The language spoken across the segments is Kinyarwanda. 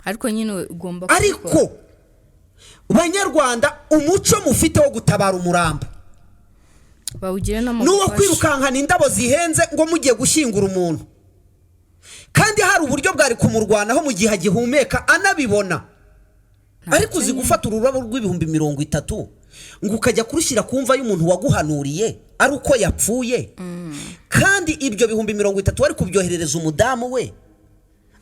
Ariko nyine ugomba kubikora. Ariko banyarwanda, umuco mufite wo gutabara umurambo bawugire no mu n'uwo gufasha. Kwirukankana indabo zihenze ngo mugiye gushyingura umuntu, kandi hari uburyo bwari kumurwanaho mu gihe agihumeka anabibona. Ariko uzi gufata ururabo rw'ibihumbi 30 ngo ukajya kurushyira ku mva y'umuntu waguhanuriye ari uko yapfuye, kandi ibyo bihumbi 30 wari kubyoherereza umudamu we,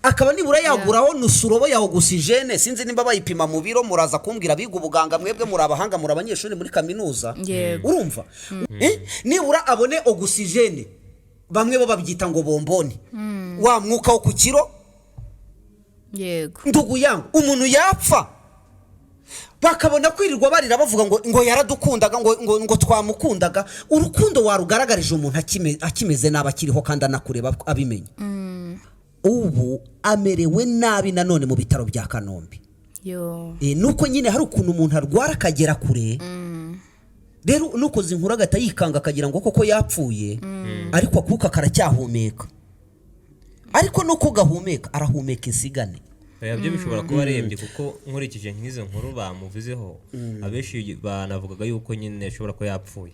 akaba nibura yaguraho nusurobo ya oxygène? Sinzi nimba bayipima mu biro, muraza kumbwira abiga ubuganga, mwebwe muri abahanga, muri abanyeshuri muri kaminuza. Yego. Urumva? Nibura abone oxygène, bamwe bo babyita ngo bomboni, wa mwuka wo ku kiro. Ndugu yangu, umuntu yapfa bakabona kwirirwa barira bavuga ngo yaradukundaga, ngo twamukundaga. Urukundo warugaragarije umuntu akimeze nabi, akiriho kandi anakureba abimenya. Ubu amerewe nabi nanone mu bitaro bya Kanombe. Yo. Nuko nyine hari ukuntu umuntu arwara akagera kure rero, nukoze inkuru agahita yikanga akagira ngo koko yapfuye, ariko akuka karacyahumeka, ariko nuko gahumeka arahumeka insigane. Oya, byo bishobora kuba arembye, kuko nkurikije nk'izo nkuru bamuvuzeho, abenshi banavugaga yuko nyine ashobora kuba yapfuye.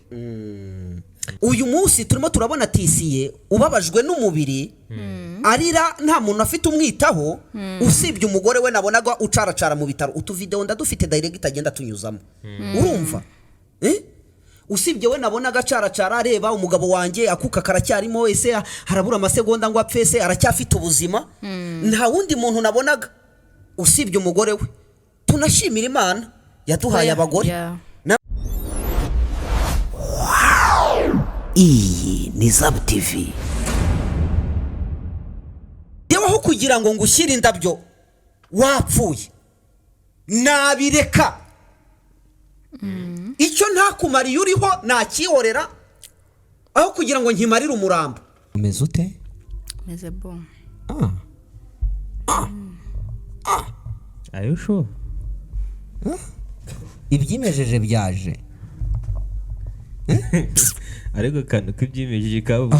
Uyu munsi turimo turabona Tisiye ubabajwe n'umubiri, arira, nta muntu afite umwitaho usibye umugore we nabonaga ucaracara mu bitaro. Utuvidewo ndadufite, director agenda tunyuzamo, urumva? Eh? Usibye we nabonaga acaracara areba umugabo wanjye, akuka karacyarimo, ese harabura amasegonda ngo apfe, ese aracyafite ubuzima? Nta wundi muntu nabonaga usibye umugore we. Tunashimira Imana yaduhaye abagore. Iyi ni Zabu TV. Yewe, aho kugira ngo ngushyire indabyo wapfuye, nabireka. Icyo ntakumariye uriho nakihorera, aho kugira ngo nkimarire umurambo. Umeze ute? Meze bon. Ayo sho. Ibyimejeje byaje. Ariko akantu k'ibyimejeje kabu.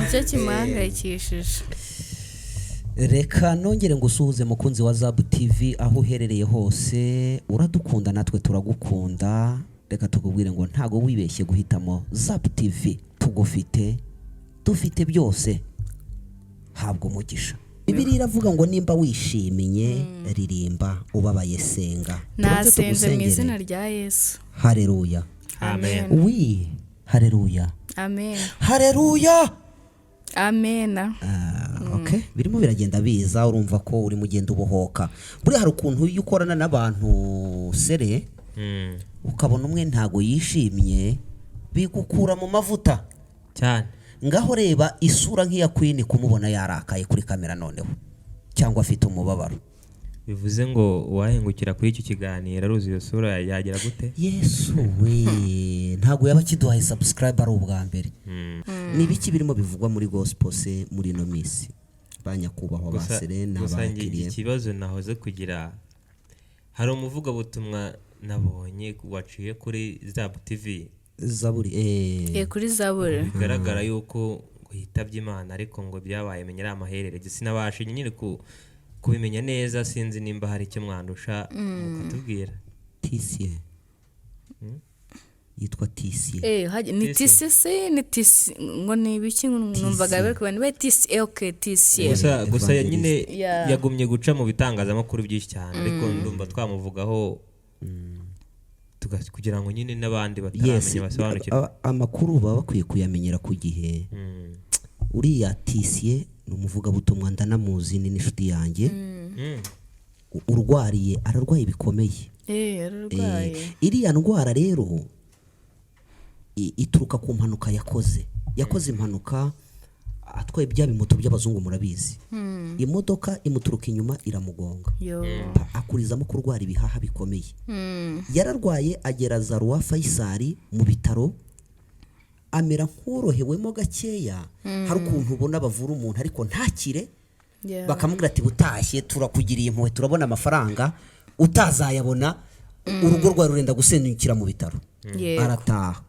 Nicyo kimuhangayikishije. Reka nongere ngo usuhuze, mukunzi wa Zabu TV, aho uherereye hose. Uradukunda, natwe turagukunda. Reka tukubwire ngo ntago wibeshye guhitamo Zabu TV. Tugufite, dufite byose. Habwa umugisha. Bibiliya iravuga ngo nimba wishimiye ririmba, ubabaye senga. Tubanze Nasenze mu tugusengere. izina rya Yesu. Hareruya! Amen. Wi, hareruya! Amen. Hareruya! Amena. Ah, okay. Birimo biragenda biza, urumva ko urimo ugenda ubohoka. Buriya hari ukuntu iyo ukorana n'abantu sere, ukabona umwe ntago yishimye, bigukura mu mavuta. Cyane. Ngaho reba isura nk'iya Queen, kumubona yarakaye kuri kamera noneho cyangwa afite umubabaro. Bivuze ngo uwahingukira kuri icyo kiganiro aruzi iyo sura yagira gute? Yesu we, ntabwo yaba akiduhaye subscribe ari ubwa mbere. Ni ibiki birimo bivugwa muri gospel se muri ino minsi, ba nyakubahwa ba Gusa Serena gusa njye bakiriye? Ikibazo nahoze kugira, hari umuvugabutumwa nabonye waciye kuri Zabu TV. Zaburi. Kuri Zaburi. Bigaragara yuko ngo yitabye Imana, ariko ngo byabaye menya ari amaherere. Sinabashe nyine kubimenya neza, sinzi nimba hari icyo mwandusha mukatubwira. Tisiye, yitwa Tisiye. Ni Tisi. Tisi se ni tisi ngo ni ibiki? Numvaga bari kubana niba tisi, okay, tisi. Gusa Evangelist. nyine yagumye guca mu bitangazamakuru byinshi cyane, ariko ndumva twamuvugaho kugira ngo nyine n'abandi bataramenya basobanukirwe. Amakuru baba bakwiye kuyamenyera ku gihe. Uriya Tisiye ni umuvugabutumwa, ndanamuzi, ni n'inshuti yanjye. Urwariye, ararwaye bikomeye. Yararwaye. Iriya ndwara rero ituruka ku mpanuka yakoze. Yakoze impanuka atwaye bya bimoto by'abazungu, murabizi. Imodoka imuturuka inyuma iramugonga. Yo. Akurizamo kurwara ibihaha bikomeye. Yararwaye agera za Roi Faisal mu bitaro, amera nk'uworohewemo gakeya. Hari ukuntu ubona bavura umuntu ariko ntakire, bakamubwira ati: "Butashye, turakugiriye impuhwe, turabona amafaranga utazayabona, urugo rwawe rurenda gusenyukira mu bitaro." Arataha.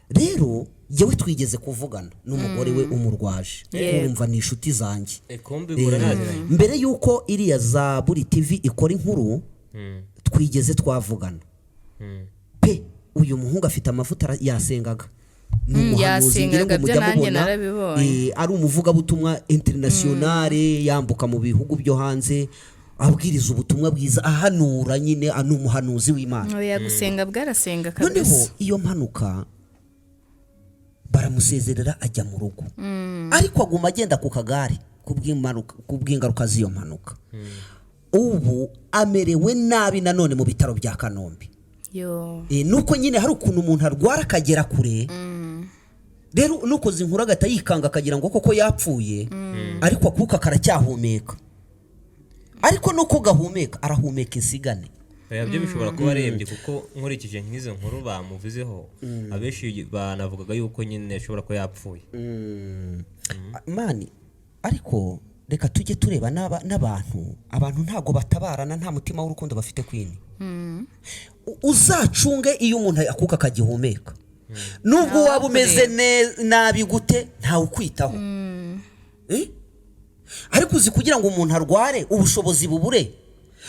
Rero yewe twigeze kuvugana n'umugore we umurwaje, Yego. urumva ni inshuti zanjye. Kumbi muranaziranye. Mbere y'uko iriya za buri TV ikora inkuru, twigeze twavugana pe. Uyu muhungu afite amavuta, yasengaga, ni umuhanuzi, ngira ngo Yasengaga, byo mujya nanjye mubona, narabibonye. Ari umuvugabutumwa internationale, yambuka mu bihugu byo hanze abwiriza ubutumwa bwiza, ahanura nyine, ni umuhanuzi w'Imana. Oya, gusenga bwarasenga Noneho kabisa. iyo mpanuka baramusezerera ajya mu rugo, ariko aguma agenda ku kagare kubw'ingaruka z'iyo mpanuka. Ubu amerewe nabi nanone mu bitaro bya Kanombe. Yo. Nuko nyine hari ukuntu umuntu arwara akagera kure, rero nukoze inkuru agahita yikanga akagira ngo koko yapfuye, ariko akuka karacyahumeka, ariko nuko gahumeka arahumeka insigane. Oya, byo bishobora kuba arembye, kuko nkurikije nk'izo nkuru bamuvuzeho, abenshi banavugaga yuko nyine ashobora kuba yapfuye. Man, ariko reka tujye tureba n'abantu, abantu ntabwo batabarana, nta mutima w'urukundo bafite. Kwini uzacunge iyo umuntu akuka akagihumeka, nubwo waba umeze nabi gute, ntawe ukwitaho. Eh? Ariko uzi kugira ngo umuntu arware, ubushobozi bubure,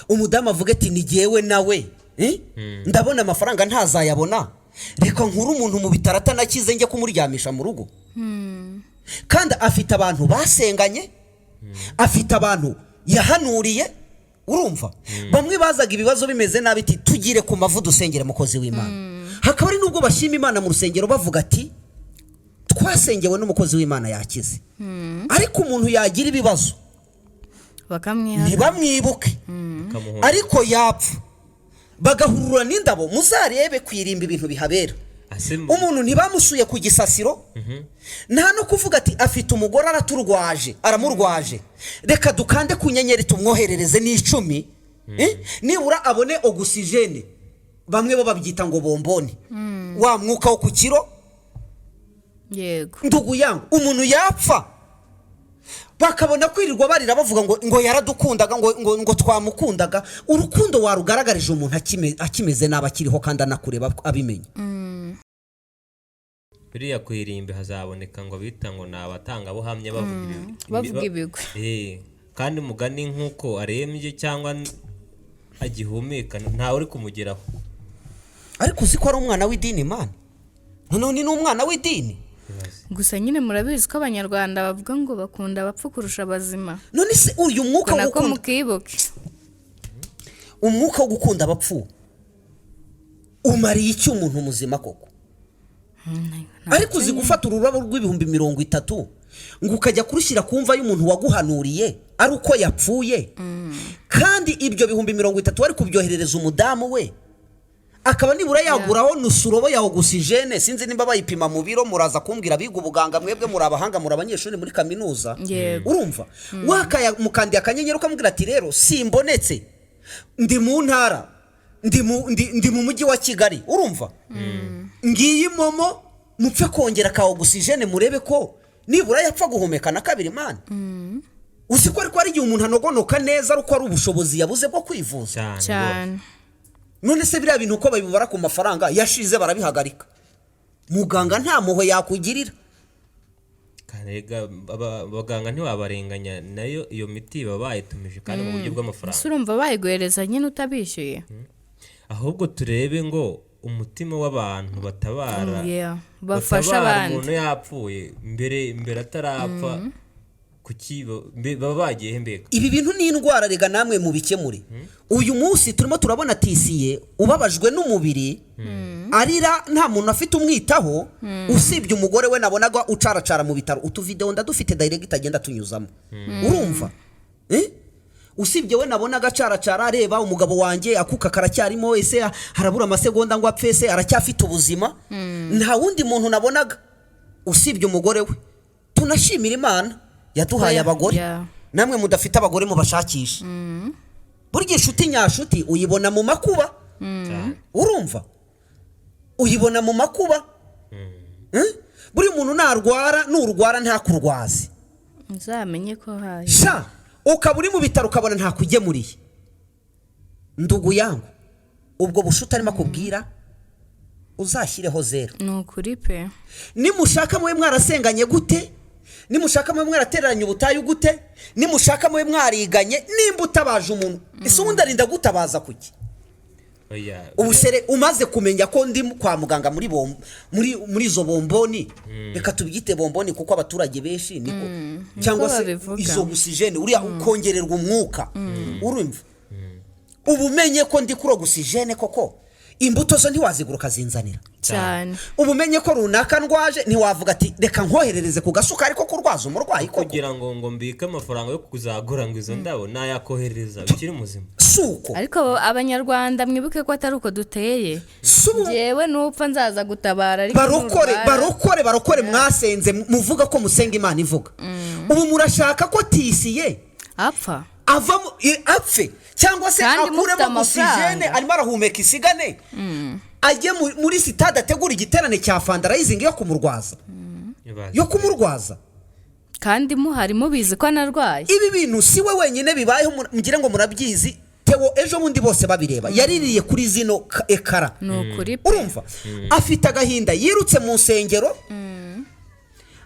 umudamu avuge ati: "Ni jyewe nawe, eh? Ndabona amafaranga ntazayabona, reka nkure umuntu mu bitaro atanakize njye kumuryamisha mu rugo." Kandi afite abantu basenganye, afite abantu yahanuriye. Urumva bamwe bazaga ibibazo bimeze nabi, ati: "Tugire ku mavu dusengere mukozi w'Imana." Hakaba hari n'ubwo bashima Imana mu rusengero, bavuga ati: "Twasengewe n'umukozi w'Imana yakize." Ariko umuntu yagira ibibazo bakamwiha ntibamwibuke. Bakamuhunga. Ariko yapfa bagahurura n'indabo. Muzarebe kwirimba ibintu bihabera. Umuntu ntibamusuye ku gisasiro, nta no kuvuga ati: "Afite umugore araturwaje, aramurwaje, reka dukande ku nyenyeri tumwoherereze n'icumi, nibura abone ogisijene." Bamwe bo babyita ngo bomboni, wa mwuka wo ku kiro. Ndugu yangu, umuntu yapfa bakabona kwirirwa barira, bavuga ngo yaradukundaga, ngo twamukundaga. Urukundo warugaragarije umuntu akimeze nabi, akiriho kandi anakureba abimenya. Biriya ku irimbi hazaboneka ngo bita ngo ni abatangabuhamya bavuga Bavuga ibigwi. Kandi umugani nk'uko arembye cyangwa agihumeka ntawe uri kumugeraho. Ariko uzi ko ari umwana w'idini, man? Noneho ni n'umwana w'idini. Ibaze. Gusa nyine murabizi ko Abanyarwanda bavuga ngo bakunda abapfu kurusha abazima. None se uyu mwuka wo Nako gukunda mukibuke. Umwuka wo gukunda abapfu umariye iki umuntu muzima koko? Ariko uzi gufata ururabo rw'ibihumbi 30 ngo ukajya kurushyira ku mva y'umuntu waguhanuriye ari uko yapfuye, kandi ibyo bihumbi 30 wari kubyoherereza umudamu we, akaba nibura yaguraho nusurobo ya ogisijene? Sinzi nimba bayipima mu biro, muraza kumbwira abiga ubuganga, mwebwe muri abahanga, muri abanyeshuri muri kaminuza. Urumva wakaya mukandiye akanyenyeri, ukamubwira ati: "Rero simbonetse, ndi mu ntara, ndi mu mujyi wa Kigali, urumva ngiyi MoMo, mupfe kongera ka ogisijene murebe ko nibura yapfa guhumeka na kabiri." Man, uzi ko ariko hari igihe umuntu anogonoka neza ari uko ari ubushobozi yabuze bwo kwivuza? Cyane rwose. Cyane. None se biriya bintu uko babibara ku mafaranga yashize barabihagarika, muganga nta mpuhwe yakugirira. Kandi erega abaganga ntiwabarenganya, nayo iyo miti baba bayitumije kandi mu buryo bw'amafaranga. Ese urumva bayiguhereza nyine utabishyuye? Ahubwo turebe ngo umutima w'abantu batabara Yeah, bafasha batabara abandi. Umuntu yapfuye mbere atarapfa, kuki baba bagiye he mbega? Ibi bintu ni indwara, rega namwe mubikemure. Uyu munsi turimo turabona tisiye ubabajwe n'umubiri, arira, nta muntu afite umwitaho usibye umugore we nabonaga ucaracara mu bitaro. Utuvidewo ndadufite, director agenda tunyuzamo. Urumva, eh? Usibye we nabonaga acaracara areba umugabo wanjye, akuka karacyarimo, ese harabura amasegonda ngo apfe, ese aracyafite ubuzima? Nta wundi muntu nabonaga usibye umugore we. Tunashimira Imana yaduhaye abagore. Namwe mudafite abagore mubashakisha. Burya inshuti nyashuti uyibona mu makuba. Cyane. Urumva uyibona mu makuba. Buriya umuntu narwara, nurwara ntakurwaze, Uzamenye ko haye. Sha, ukaba uri mu bitaro ukabona ntakugemuriye, ndugu yangu, ubwo bushuti arimo akubwira. Uzashyireho zero. Ni ukuri pe. Nimushaka mube mwarasenganye gute, nimushaka mube mwaratereranye ubutayu gute, nimushaka mube mwariganye, nimba utabaje umuntu, ese ubundi arinda gutabaza kuki? Oya. Ubu sere umaze kumenya ko ndi kwa muganga muri muri izo bomboni, reka tubyite bomboni kuko abaturage benshi niko, cyangwa se babivuga. izo ogisijene, uriya ukongererwa umwuka, urumva ubu umenye ko ndi kuri ogisijene koko, imbuto zo ntiwazigura ukazinzanira? Cyane. Ubu umenye ko runaka ndwaje, ntiwavuga ati reka nkoherereze ku gasukari ko kurwaza umurwayi koko? Kugira ngo mbike amafaranga yo kuzagura ngo izo ndabo nayakoherereza ukiri muzima. Si uko? Ariko abanyarwanda mwibuke ko atari uko duteye. Si ubu. Njyewe nupfa nzaza gutabara, ariko Barokore, nurwara- barokore, barokore, mwasenze muvuga ko musenga Imana ivuga, ubu murashaka ko tisiye apfa? Avamo apfe cyangwa se Kandi mufite akuremo amafaranga. ogisijene arimo arahumeka isigane, ajye muri sitade ategura igiterane cya fundraising yo kumurwaza, yo kumurwaza? Kandi muhari mubizi ko anarwaye. Ibi bintu si we wenyine bibayeho, mugire ngo murabyizi. Theo ejo bundi bose babireba yaririye kuri zino ekara. Ni ukuri pe. Urumva afite agahinda, yirutse mu nsengero,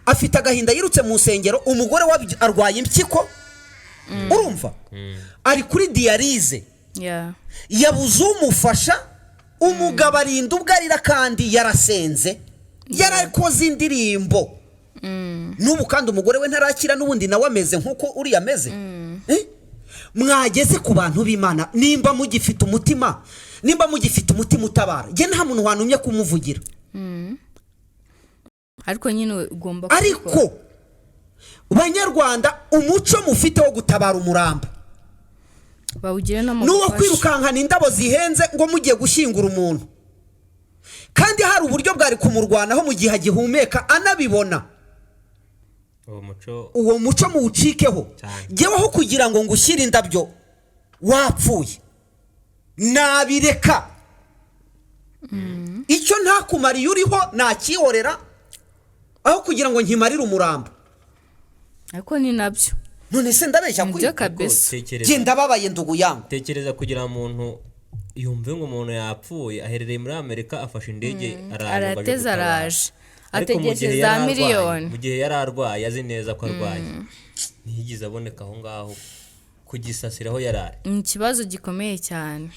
afite agahinda, yirutse mu nsengero. Umugore we arwaye impyiko, urumva ari kuri dialyse, yabuze umufasha. Umugabo arinda ubwo arira kandi yarasenze, yarakoze indirimbo. N'ubu kandi umugore we ntarakira, n'ubundi nawe ameze nk'uko uriya ameze. Mwageze ku bantu b'Imana, nimba mugifite umutima, nimba mugifite umutima utabara, njye nta muntu wantumye kumuvugira. Ariko nyine ugomba Ariko kubikora. banyarwanda, umuco mufite wo gutabara umurambo bawugire no mu n'uwo gufasha. Kwirukankana indabo zihenze ngo mugiye gushyingura umuntu, kandi hari uburyo bwari kumurwanaho mu gihe agihumeka anabibona. Uwo muco. Uwo muco muwucikeho. Cyane. Jyeweho kugira ngo ngushyire indabyo wapfuye, nabireka. Icyo ntakumariye uriho nakihorera, aho kugira ngo nkimarire umurambo. Ariko ni nabyo. None se ndabeshya kuri Nibyo kabisa. Tekereza. Jye ndababaye, ndugu yangu. Tekereza kugira umuntu yumve ngo umuntu yapfuye aherereye muri Amerika, afashe indege, araje ngo aje Arateze, gutabara. araje. Ariko mu gihe Ategereje yari za arwaye, miliyoni. mu gihe yari arwaye, azi neza ko arwaye, ntiyigeze aboneka aho ngaho kugisasira aho yari ari. Ni ikibazo gikomeye cyane.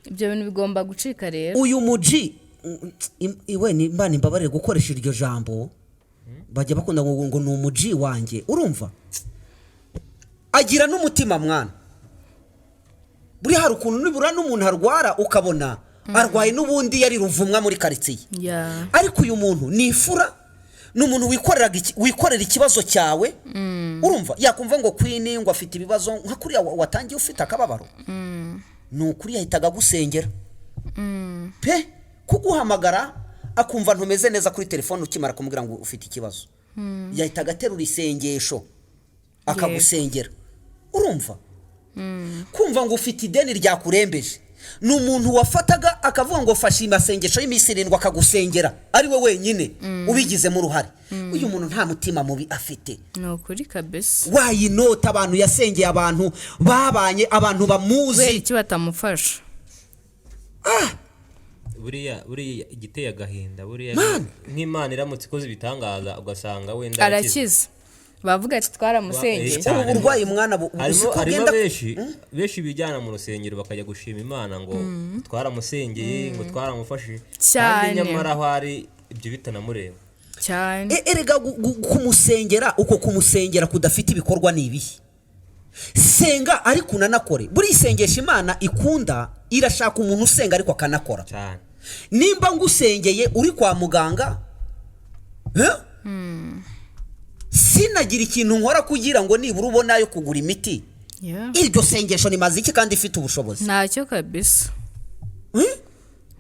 Ibyo bintu bigomba gucika rero. Uyu muji iwe ni Imana imbabarire gukoresha iryo jambo, bajya bakunda ngo ni umuji wanjye. Urumva agira n'umutima mwana. Buriya hari ukuntu nibura n'umuntu arwara ukabona arwaye n'ubundi yari ruvumwa muri karitsiye, ariko uyu muntu ni ifura, ni umuntu wikorera ikibazo cyawe. Urumva yakumva ngo Queen ngo afite ibibazo nka kuriya watangiye ufite akababaro, ni ukuri yahitaga agusengera pe. Kuguhamagara akumva ntumeze neza kuri telefone, ukimara kumubwira ngo ufite ikibazo, yahitaga aterura isengesho akagusengera. Urumva kumva ngo ufite ideni ryakurembeje, ni umuntu wafataga akavuga ngo fashe amasengesho y'iminsi 7 akagusengera, ari we wenyine ubigizemo uruhare. Uyu muntu nta mutima mubi afite. Ni ukuri kabisa. Wayinota abantu yasengeye, abantu babanye, abantu Kubera bamuzi. iki batamufasha? Buriya igiteye agahinda buriya Man. nk'Imana iramutse ikoze ibitangaza ugasanga wenda arakize. Arakize, bavuga ati twaramusengeye. Cyane. Ubu burwayi mwana Harimo uzi ko harimo bwenda benshi bijyana mu rusengero bakajya gushima Imana ngo twaramusengeye, ngo twaramufashije, Cyane. kandi nyamara aho ari ibyo bitanamureba. Cyane. Erega kumusengera uko kumusengera kudafite ibikorwa ni ibihe? Senga ariko unanakore. Buriya isengesha Imana ikunda, irashaka umuntu usenga ariko akanakora. Cyane. Nimba ngusengeye uri kwa muganga, eh? Sinagira ikintu nkora kugira ngo nibura ubone ayo kugura imiti, iryo sengesho rimaze iki kandi ifite ubushobozi? Ntacyo kabisa. Eh?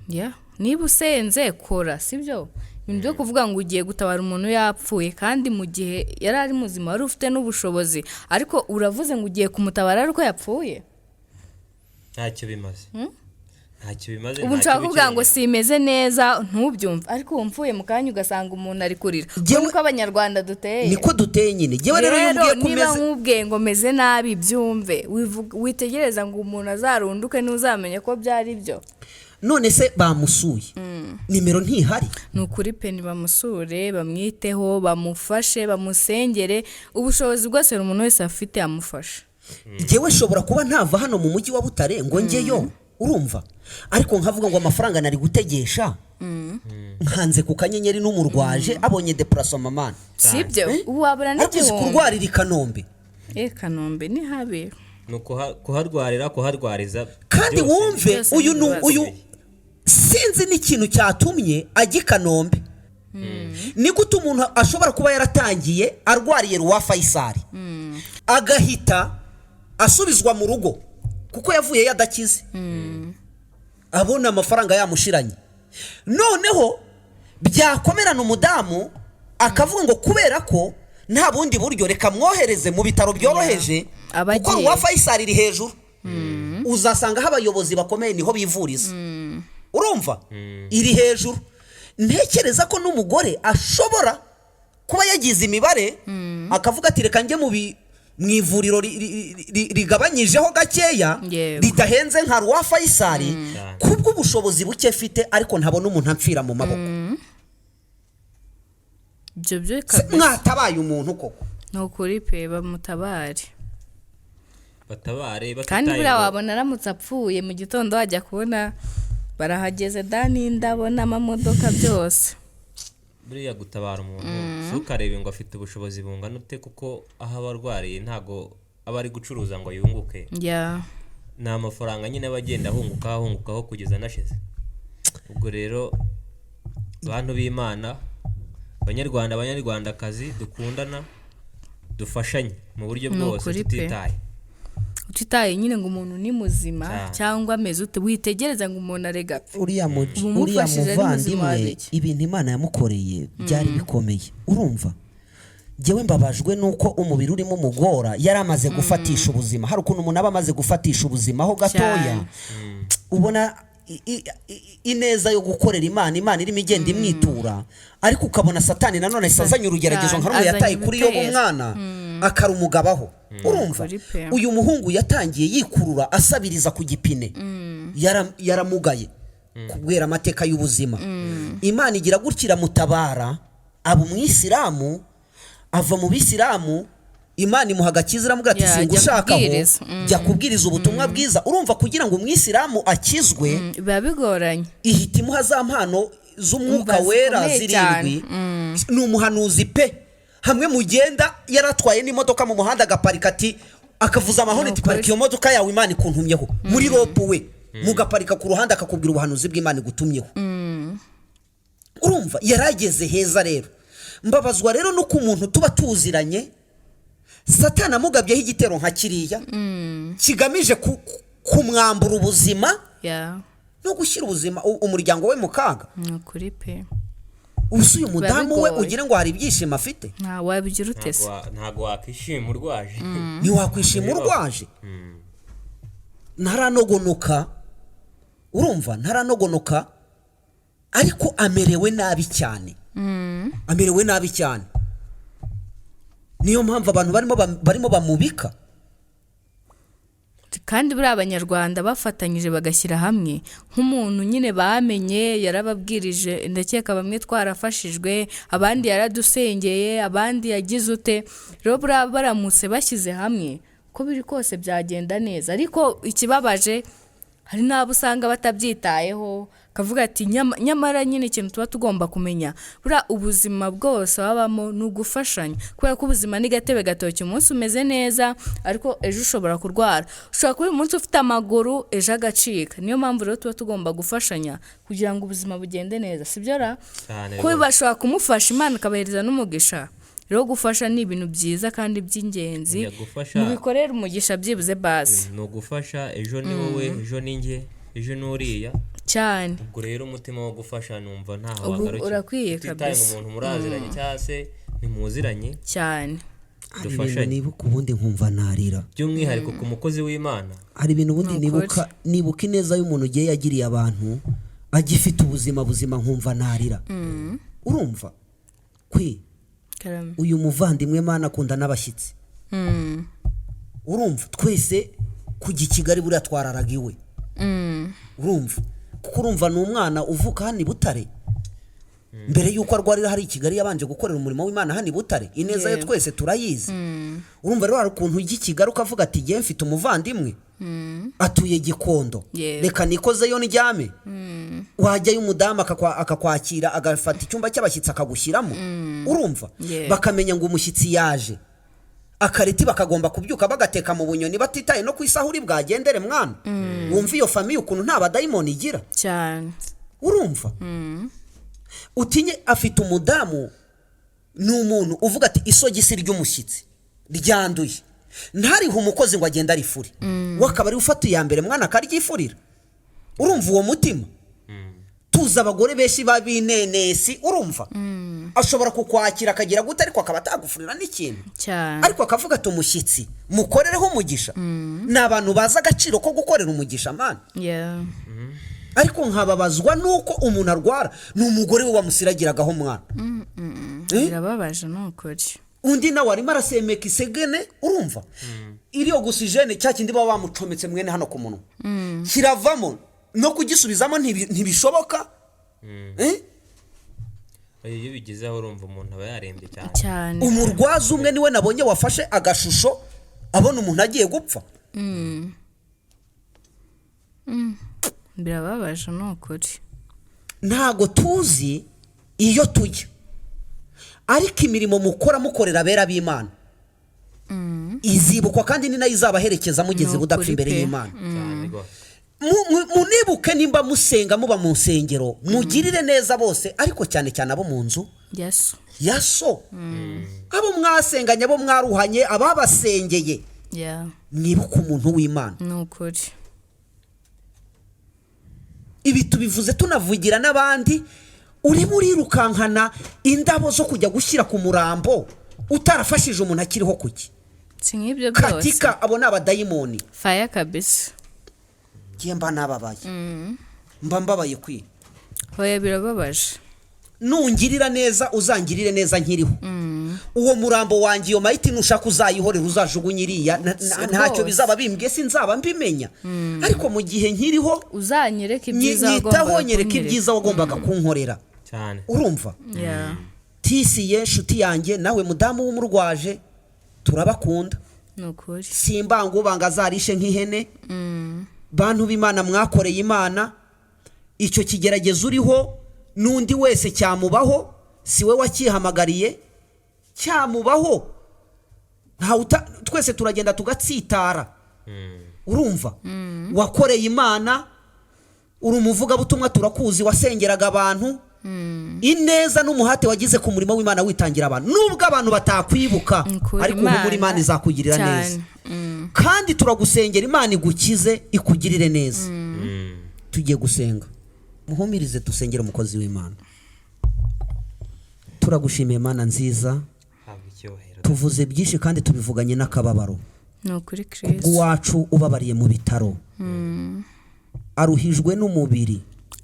Yeah. Niba usenze kora, sibyo? Ibintu byo kuvuga ngo ugiye gutabara umuntu yapfuye, kandi mu gihe yari ari muzima wari ufite n'ubushobozi, ariko uravuze ngo ugiye kumutabara ariko yapfuye. Ntacyo bimaze, ntacyo bimaze. Ubu Ntacyo nshobora kuvuga ngo bikemura. simeze neza ntubyumve, ariko ubu mfuye mu kanya ugasanga umuntu ari kurira. Niko abanyarwanda duteye. Niko duteye nyine. Jyewe rero iyo Rero umbwiye ko niba umeze nk'ubwiye ngo meze nabi, byumve. Witegereza ngo umuntu azarunduke ntuzamenye ko byari byo. None se bamusuye, nimero ntihari? Ni ukuri pe, nibamusure, bamwiteho, bamufashe, bamusengere, ubushobozi bwose buri umuntu wese afite amufashe. Njyewe nshobora kuba ntava hano mu mujyi wa Butare ngo njyeyo, urumva, ariko nkavuga ngo amafaranga nari gutegesha nkanze ku kanyenyeri n'umurwaje abonye déplacement, man. Sibyo? Wabura Ariko uzi n'igihumbi. kurwarira i Kanombe? Kanombe ni habi. Ni kuharwarira, kuharwariza Kandi byose. wumve, Byose uyu ni ni ibibazo. uyu, sinzi n'ikintu cyatumye ajya i Kanombe. Ni gute umuntu ashobora kuba yaratangiye arwariye Roi Faisal, agahita asubizwa mu rugo kuko yavuye yadakize, abona amafaranga yamushiranye, noneho byakomerana umudamu akavuga ngo kubera ko nta bundi buryo, reka mwohereze mu bitaro byoroheje, Aba kuko agiye. Roi Faisal iri hejuru, uzasangaho abayobozi bakomeye, niho bivuriza, urumva iri hejuru. Ntekereza ko n'umugore ashobora kuba yagize imibare akavuga ati reka njye mu ivuriro rigabanyijeho gakeya, ridahenze nka Roi Faisal, kubw'ubushobozi buke mfite, ariko ntabona umuntu amfira mu maboko. Ibyo byo Se kabisa. Mwatabaye umuntu koko? Ni ukuri pe, bamutabare. Batabare Kandi batitaye buriya ngo- wabona aramutse apfuye mu gitondo, wajya kubona barahageze da, n'indabo n'amamodoka byose. Buriya gutabara umuntu si ukarebe ngo afite ubushobozi bungana ute, kuko aho aba arwariye ntago aba ari gucuruza ngo yunguke. Ni amafaranga nyine aba agenda ahunguka, ahungukaho kugeza anashize. Ubwo rero, bantu b'Imana, Banyarwanda, Banyarwandakazi dukundana, dufashanye mu buryo Ni bwose, ukuri pe. tutitaye Utitaye nyine ngo umuntu ni muzima Cyane. cyangwa ameze ute, witegereza ngo umuntu arega apfe. Uriya Ubu uriya umufashije ari muzima muvandimwe, wabiki. ibintu Imana yamukoreye byari bikomeye, urumva. Njyewe mbabajwe nuko umubiri urimo umugora, yari amaze gufatisha ubuzima. Hari ukuntu umuntu aba amaze gufatisha ubuzima ho gatoya, Cyane. ubona ineza yo gukorera Imana, Imana irimo igenda imwitura, ariko ukabona Satani nanone ahise azanye urugeragezo nka rumwe Azanye yataye kuri Yobu, ibitero. umwana akarumugabaho, urumva. Kuri pe. Uyu muhungu yatangiye yikurura, asabiriza ku gipine. Yaramugaye kubera amateka y'ubuzima. Imana igira gutya iramutabara, aba umwisilamu, ava mu bisilamu, Imana imuha agakiza, iramubwira ati Ya, jya singushakaho, kubwiriza. Jya kubwiriza ubutumwa bwiza. Urumva, kugira ngo umwisilamu akizwe, Biba bigoranye. ihita imuha za mpano z'Umwuka Umva, Wera zikomeye zirindwi. Ni umuhanuzi pe. Hamwe mugenda yaratwaye n'imodoka mu muhanda, agaparika, ati, akavuza amahoni ati Ni ukuri. "Parika iyo modoka yawe, Imana ikuntumyeho." Muri rond-point mugaparika ku ruhande, akakubwira ubuhanuzi bw'Imana igutumyeho. Urumva yarageze heza. Rero mbabazwa rero nuko umuntu tuba tuziranye, Satani amugabyeho igitero nka kiriya kigamije kumwambura ubuzima no gushyira ubuzima umuryango we mu kaga. Ni ukuri pe. Ubu uyu mudamu we, bigoye. ugira ngo hari ibyishimo afite? Nta wabigira ute se? Ntabwo wakwishima urwaje. Ntiwakwishima Ntibibaho. urwaje. Ntaranogonoka, urumva, ntaranogonoka, ariko amerewe nabi cyane, amerewe nabi cyane. Niyo mpamvu abantu barimo bamubika. Kandi buriya Abanyarwanda bafatanyije bagashyira hamwe, nk'umuntu nyine bamenye yarababwirije, ndakeka bamwe twarafashijwe, abandi yaradusengeye, abandi yagize ute. Rero buriya baramutse bashyize hamwe, uko biri kose byagenda neza. Ariko ikibabaje, hari n'abo usanga batabyitayeho, akavuga ati nyamara nyine ikintu tuba tugomba kumenya, buriya ubuzima bwose wabamo ni ugufashanya, kubera ko ubuzima ni gatebe gatoki. Umunsi umeze neza, ariko ejo ushobora kurwara. Ushobora kuba uyu munsi ufite amaguru, ejo agacika. Niyo mpamvu rero tuba tugomba gufashanya kugira ngo ubuzima bugende neza, sibyo ra? Cyane Ko rwose. bashobora kumufasha, Imana ikabahereza n'umugisha. Rero gufasha ni ibintu byiza kandi by'ingenzi. Oya, gufasha- Mubikorere umugisha byibuze basi. Ni ugufasha. Ejo ni wowe, ejo ni njye, ejo ni uriya. Cyane. Ubwo rero umutima wo gufasha numva ntaho Ubu wagarukira, urakwiye utitaye ngo kabisa. umuntu muraziranye cyangwa se ntimuziranye. Cyane. Hari ibintu Dufashanye. nibuka ubundi nkumva narira. By'umwihariko ku mukozi w'Imana. Hari ibintu ubundi Ni ukuri. nibuka ineza y'umuntu ugiye yagiriye abantu agifite ubuzima buzima, nkumva narira, urumva kwi Karame. Uyu muvandimwe, Mana, akunda n'abashyitsi. Urumva, twese kujya i Kigali buriya twararaga iwe. Urumva. Kuko urumva ni umwana uvuka hano i Butare, mbere y'uko arwarira hari i Kigali yabanje gukorera umurimo w'Imana hano i Butare, ineza ye twese turayizi. Urumva rero hari ukuntu ujya i Kigali ukavuga ati ngewe mfite umuvandimwe atuye Gikondo, reka nikozeyo ndyame. Wajyayo umudamu akakwakira, agafata icyumba cy'abashyitsi akagushyiramo. Urumva bakamenya ngo umushyitsi yaje, akareti bakagomba kubyuka bagateka mu bunyoni batitaye no ku isahuri bwagendere mwana. Wumva iyo famille ukuntu nta badayimoni igira cyane. Urumva utinye afite umudamu, ni umuntu uvuga ati isogisi ry'umushyitsi ryanduye ntarihe umukozi ngo agende arifure, we akaba ari ufata iya mbere mwana akaryifurira. Urumva uwo mutima? Tuzi abagore benshi b'abinenesi, urumva ashobora kukwakira akagira gute, ariko akaba atagufurira n'ikintu cyane, ariko akavuga ati umushyitsi mukorereho umugisha. Ni abantu bazi agaciro ko gukorera umugisha man. Ariko nkababazwa nuko umuntu arwara, ni umugore we wamusiragiragaho mwana. Birababaje ni ukuri. Undi nawe arimo arasemeka isegene, urumva iriyo oxygène cya kindi baba bamucometse mwene hano ku munwa kiravamo, no kugisubizamo ntibishoboka. Iyo bigezeho urumva umuntu aba yarembye cyane cyane. Umurwaza umwe niwe nabonye wafashe agashusho abona umuntu agiye gupfa. Birababaje ni ukuri. Ntago tuzi iyo tujya, ariko imirimo mukora mukorera abera b'Imana izibukwa, kandi ni nayo izabaherekeza mugeze Ni budapfa ukuri imbere pe. y'Imana. Cyane rwose. Munibuke nimba musenga muba mu nsengero, mugirire neza bose, ariko cyane cyane abo mu nzu Yesu ya so, abo mwasenganye, abo mwaruhanye, ababasengeye, mwibuke umuntu w'Imana. Ni ukuri. Ibi tubivuze tunavugira n'abandi. Urimo urirukankana indabo zo kujya gushyira ku murambo utarafashije umuntu akiriho kuki? Si nk'ibyo byose. Katika abo ni abadayimoni. Faya kabisa. Ngiye mba nababaye, mba mbabaye kwi. Hoya birababaje. Nungirira neza uzangirire neza nkiriho. Uwo murambo wanjye, iyo mayiti nushaka uzayihorera, uzajugunye iriya, ntacyo Rwose. bizaba bimbwiye, sinzaba mbimenya. Ariko mu gihe nkiriho uzanyereke ibyiza nyitaho, wagombaga nyereka kunyereka. ibyiza wagombaga kunkorera. Cyane. Urumva? Yeah. Tisiye nshuti yanjye, nawe mudamu w'umurwaje, turabakunda. Ni ukuri. Simbangubanga azarishe nk'ihene. Bantu b'Imana mwakoreye Imana, icyo kigeragezo uriho n'undi wese cyamubaho, si we wakihamagariye, cyamubaho. Twese turagenda tugatsitara. Urumva wakoreye Imana, uri umuvugabutumwa turakuzi, wasengeraga abantu, ineza n'umuhate wagize ku murimo w'Imana witangira abantu, nubwo abantu batakwibuka, Ni ukuri, ariko humura, Imana izakugirira cyane. neza. Kandi turagusengera Imana igukize, ikugirire neza. Tugiye gusenga, muhumirize dusengere umukozi w'Imana. Turagushimiye Mana nziza, Habwa icyubahiro. tuvuze byinshi kandi tubivuganye n'akababaro Ni ukuri Kristo. kubw'uwacu ubabariye mu bitaro, aruhijwe n'umubiri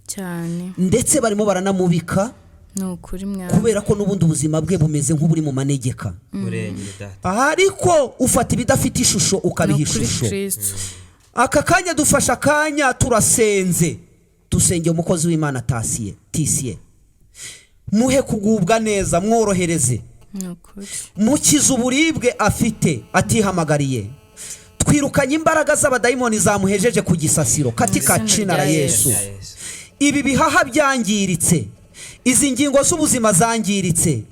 cyane, ndetse barimo baranamubika Ni ukuri mwana. kubera ko n'ubundi ubuzima bwe bumeze nk'uburi mu manegeka. Murengere data. Ariko ufata ibidafite ishusho ukabiha Ni ukuri ishusho. Kristo. Aka kanya dufashe akanya turasenze, dusengeye umukozi w'Imana Tasiye Tisiye, muhe kugubwa neza, mworohereze, Ni ukuri. mukize uburibwe afite atihamagariye. Twirukanye imbaraga z'abadayimoni zamuhejeje ku gisasiro katika Izina jina la rya Yesu. Rya Yesu. Ibi bihaha byangiritse, izi ngingo z'ubuzima zangiritse,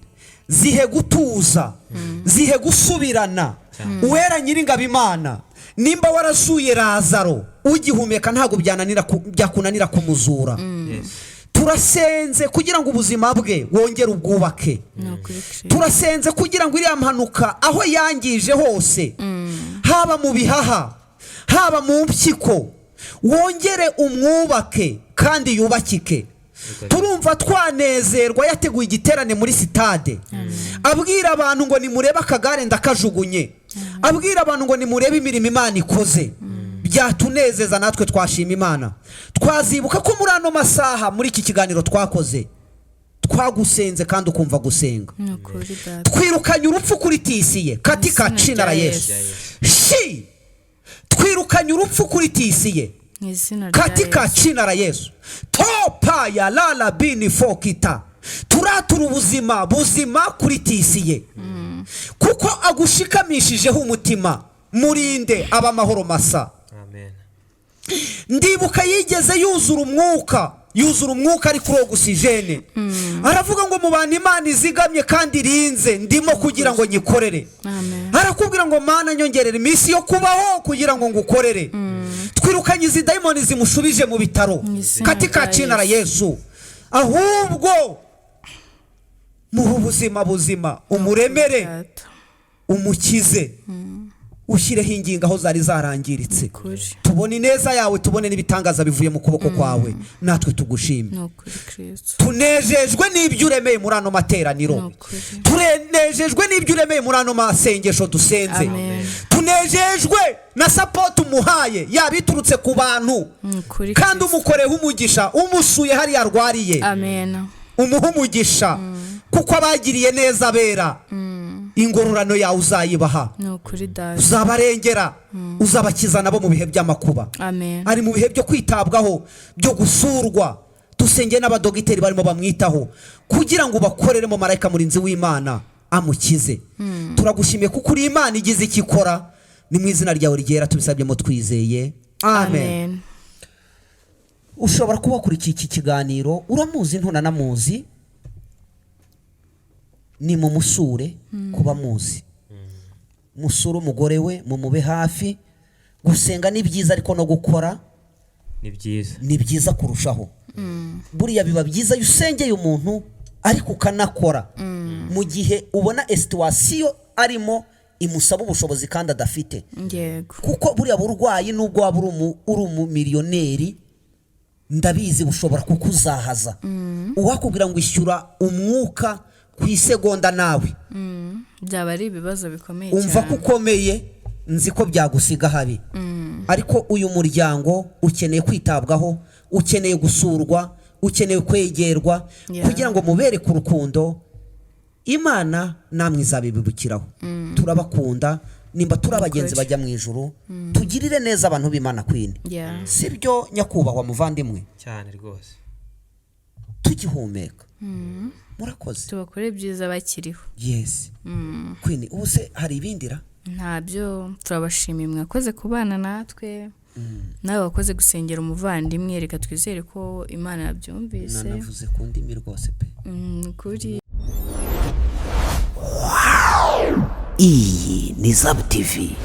zihe gutuza, zihe gusubirana. Uwera Nyiringabo Imana, nimba warasuye Lazaro ugihumeka, ntabwo byakunanira kumuzura. Yes. Turasenze kugira ngo ubuzima bwe wongere ubwubake. Ni ukuri Kristo. Turasenze kugira ngo iriya mpanuka aho yangije hose, haba mu bihaha, haba mu mpyiko, wongere umwubake kandi yubakike. Turumva twanezerwa yateguye igiterane muri sitade, abwira abantu ngo nimurebe akagare ndakajugunye, abwira abantu ngo nimurebe imirimo Imana ikoze. Byatunezeza natwe twashima Imana, twazibuka ko muri ano masaha muri iki kiganiro twakoze twagusenze kandi ukumva gusenga. Ni ukuri data. Twirukanye urupfu kuri Tisiye katika Izina jina la rya Yesu. Yesu. Shi, twirukanye urupfu kuri Tisiye. Mu izina rya Katika Yesu. jina la Yesu. Topa ya lala bini fokita. Turatura ubuzima buzima kuri Tisiye, kuko agushikamishijeho umutima. Murinde aba amahoro masa. Amen. Ndibuka yigeze yuzura umwuka, yuzura umwuka ari kuri ogisijene, aravuga ngo mu bantu Imana izigamye kandi irinze ndimo kugira ngo nyikorere. Amen. Arakubwira ngo Mana, nyongerera iminsi yo kubaho kugira ngo ngukorere. Twirukanye izi dayimoni zimushubije mu bitaro Mu izina katika rya jina la Yesu. Ahubwo muhe ubuzima buzima, umuremere, Data. umukize, ushyireho ingingo aho zari zarangiritse. Ukuri. Tubone ineza yawe, tubone n'ibitangaza bivuye mu kuboko kwawe, natwe tugushime. Ni ukuri, Kristo. Tunejejwe n'ibyo uremeye muri ano materaniro. Ni ukuri. Tunejejwe n'ibyo uremeye muri ano masengesho dusenze. Amen. Tunejejwe na support umuhaye, yaba iturutse ku bantu, Ni ukuri, kandi Kristo. umukoreho umugisha, umusuye hariya arwariye, Amen. umuhe umugisha, kuko abagiriye neza abera, ingororano yawe uzayibaha. Ni ukuri, Data. Uzabarengera, uzabakiza nabo mu bihe by'amakuba. Amen. Ari mu bihe byo kwitabwaho, byo gusurwa. Dusenge n'abadogiteri barimo bamwitaho kugira ngo bakoreremo marayika murinzi w'Imana amukize. Turagushimiye kuko uri Imana igize icyo ikora. Ni mu izina ryawe ryera tubisabyemo twizeye, amen. Amen. Ushobora kuba wakurikiye iki kiganiro, uramuzi, ntunanamuzi, ni mumusure kuba muzi, musure umugore we, mumube hafi. Gusenga ni byiza, ariko no gukora ni byiza, ni byiza kurushaho. Buriya biba byiza iyo usengeye umuntu ariko ukanakora, mu gihe ubona situation arimo imusaba ubushobozi kandi adafite. Kuko buriya burwayi, nubwo waba uri umumiliyoneri, ndabizi bushobora kukuzahaza. Uwakubwira ngo ishyura umwuka ku isegonda nawe, Byaba ari ibibazo bikomeye umva ko cyane. ukomeye, nzi ko byagusiga habi. Ariko uyu muryango ukeneye kwitabwaho, ukeneye gusurwa, ukeneye kwegerwa, kugira ngo mubereke urukundo. Imana namwe izabibibukiraho. Turabakunda. Nimba turi abagenzi Ukuri. bajya mu ijuru, tugirire neza abantu b'Imana kwine. Sibyo, nyakubahwa muvandimwe? Cyane rwose. Tugihumeka, murakoze. Tubakore byiza bakiriho. Yes, Queen. Ubu se hari ibindira? Ntabyo, turabashimiye, mwakoze kubana natwe, nawe wakoze gusengera umuvandimwe. Reka twizere ko Imana yabyumvise. Nanavuze ku ndimi rwose pe. Kuri Iyi ni Zabu TV.